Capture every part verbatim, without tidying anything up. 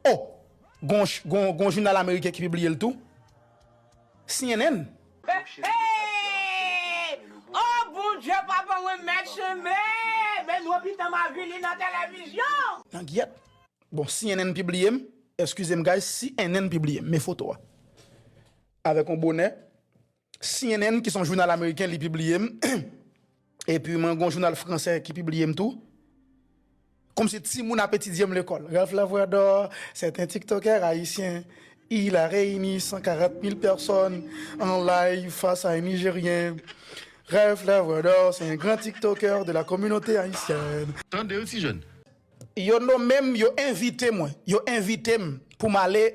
Oh! Gon, gon, gon jounal ameriken ki pibliye l tou. C N N. Hey! Oh, Bondye, papa, mwen mèt cheme! Men nou pitan m avili nan televizyon! Nan gyèt. Bon, C N N pibliye m. Eskize m, guys, C N N pibliye m. Men foto a. Avèk yon bonè. C N N, ki se yon jounal ameriken, li pibliye m. Epi mwen gon jounal fransè ki pibliye m tou. Kòmsi timoun ap etidye m lekòl. Ralph Lavoidor, c'est un TikToker haïtien. Il a réuni cent quarante mille personnes en live face à un Nigérien. Ralph Lavoidor, c'est un grand TikToker de la communauté haïtienne. Tande yo ti jèn. Yo nonmen m, yo envite mwen. Yo envite m pou m ale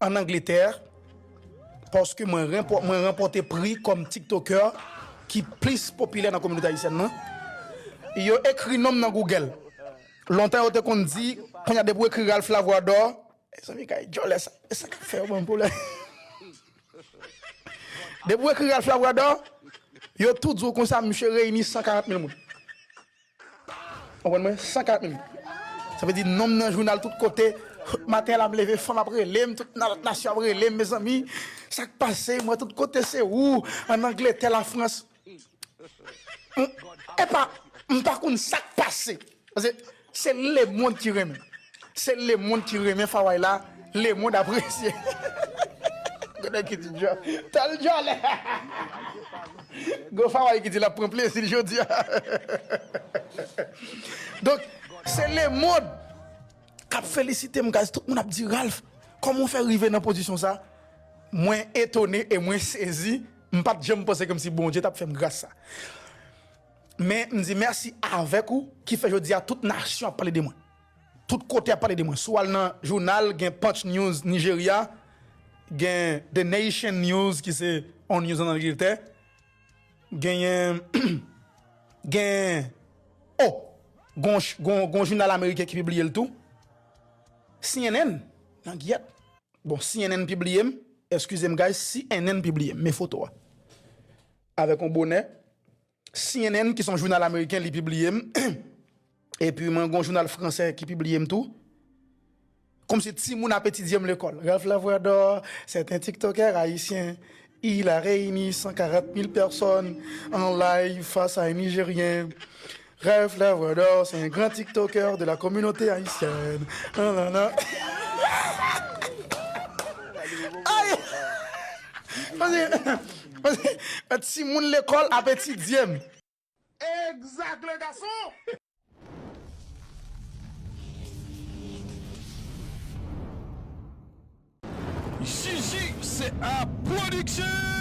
ann Angletè, paske mwen renpò-, mwen ranpòte pri kòm TikToker ki plis popilè nan kominote ayisyèn nan. Yo ekri non m nan Google. Lontan yo te konn di, kounye a depi w ekri Ralph Lavoidor, mezanmi, kay djòlè sa, e sa k ap fè yo ban m pwoblèm. Depi w ekri Ralph Lavoidor, yo tou di w konsa, misye reyini san karant mil moun. Ou konprann mwen? San karant mil. Sa vle di, non m nan jounal tout kote. Maten la, m leve, fanm ap rele m, tout na-, nasyon ap rele m, mezanmi. Sa k pase? Mwen, tout kote se ou, ann Angletè, Lafrans. M, epa, m pa konn sa k pase. Paske se lemonn ki renmen. Se lemonn ki renmen Faway la, lemonn apresye. Gade ki ti djòl. Tal djòl. Gon Faway ki di l ap pran plezi l jodi a. Donk, se lemonn k ap felisite m, guys. Tout moun ap di, Ralph, kòman w fè rive nan pozisyon sa? Mwen etone e mwen sezi. M pa t janm panse kòmsi Bondye t ap fè m gras sa. Men m di mèsi avèk ou ki fè jodi a tout nasyon ap pale de mwen. Tout kote ap pale de mwen. Si w al nan jounal, gen Punch News Nigeria, gen The Nation News ki se on news ann Angletè, genyen, gen, oh, gon, gon, gon jounal ameriken ki pibliye l tou. C N N, nan gyèt. Bon, C N N pibliye m, eskize m, guys, C N N pibliye m, men foto a. Avèk yon bonè, C N N, ki se yon jounal ameriken, li pibliye m. Epi mwen gon jounal fransè ki pibliye m tou. Kòmsi timoun ap etidye m lekòl. Ralph Lavoidor, c'est un TikToker haïtien. Il a réuni cent quarante mille personnes en live face à un Nigérien. Ralph Lavoidor, c'est un grand TikToker de la communauté haïtienne. Nan, nan, nan. Ay! Paske, paske, timoun lekòl ap etidye m. Exact, le garçon! J J C A Production!